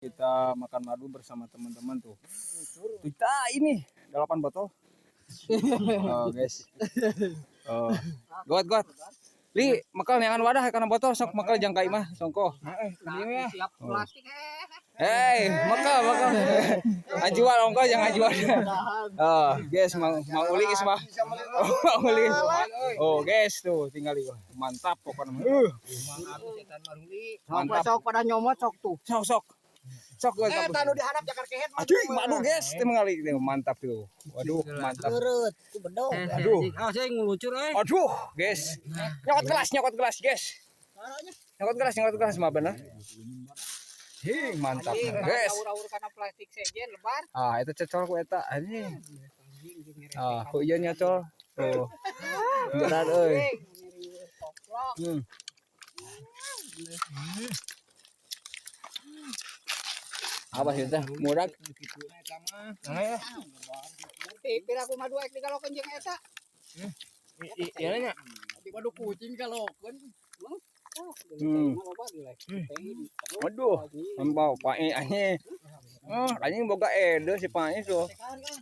Kita makan madu bersama teman-teman tuh. Kita ini 8 botol. Oh, guys. Oh. Gawat, gawat. Li, makal neangan wadah kana botol sok makal jangka imah songko. Siap plastik. Hei, makal, makal. Ajual ongko jangan ajual. Oh, guys, mau mau uli geus mah. Mau uli. Oh, guys tuh tinggal di mantap pokoknya. Mantap. Sok pada nyomot sok tuh. Sok sok. Sok Eta nu dihandap jakar kehet mah. Aduh, madu guys, teu mengali mantap tuh. Waduh, mantap. Keureut, ku bedog. Aduh. Ah, saya ngelucur eh. Aduh, guys. Nyokot gelas, guys. Nyokot gelas mah bener. Hing, mantap guys. Aur-aur kana plastik sejen lebar. Ah, itu cecol ku eta anjing. Ah, ku ieu nyocol. Tuh. Berat euy. Apa sih teh? Murag. Pira aku mah dua ek digalokeun jeung eta. Iya nya. Di madu kucing galokeun. Waduh, hempau Pak anjing. Anjing boga ede si Pak tuh.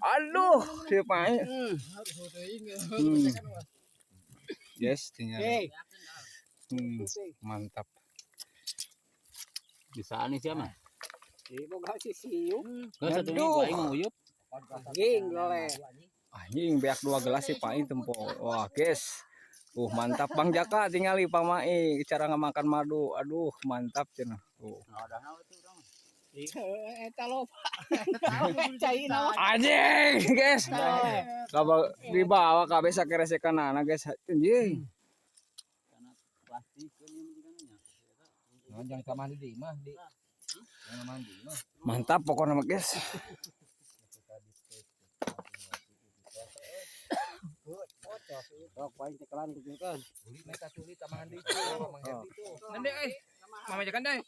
Aduh, si Pak. Yes, tinggal. Mantap. Bisa nih siapa? Boga si siuk. Aduh. Aing uyup. Anjing loleh. Anjing beak 2 gelas si Pak tempo. Wah, guys. Mantap Bang Jaka tingali Pak Mai cara ngamakan madu. Aduh, mantap cenah. Tuh. Eta loba. Cai naon. Anjing, guys. Kaba dibawa kabeh sakeresekanana, guys. Anjing. Plastik jangan mandi di imah di. Jangan mandi mah. Mantap pokoknya mah, guys. Sok paling cekelan kucing kan. Nende eh. Mama jakan deh.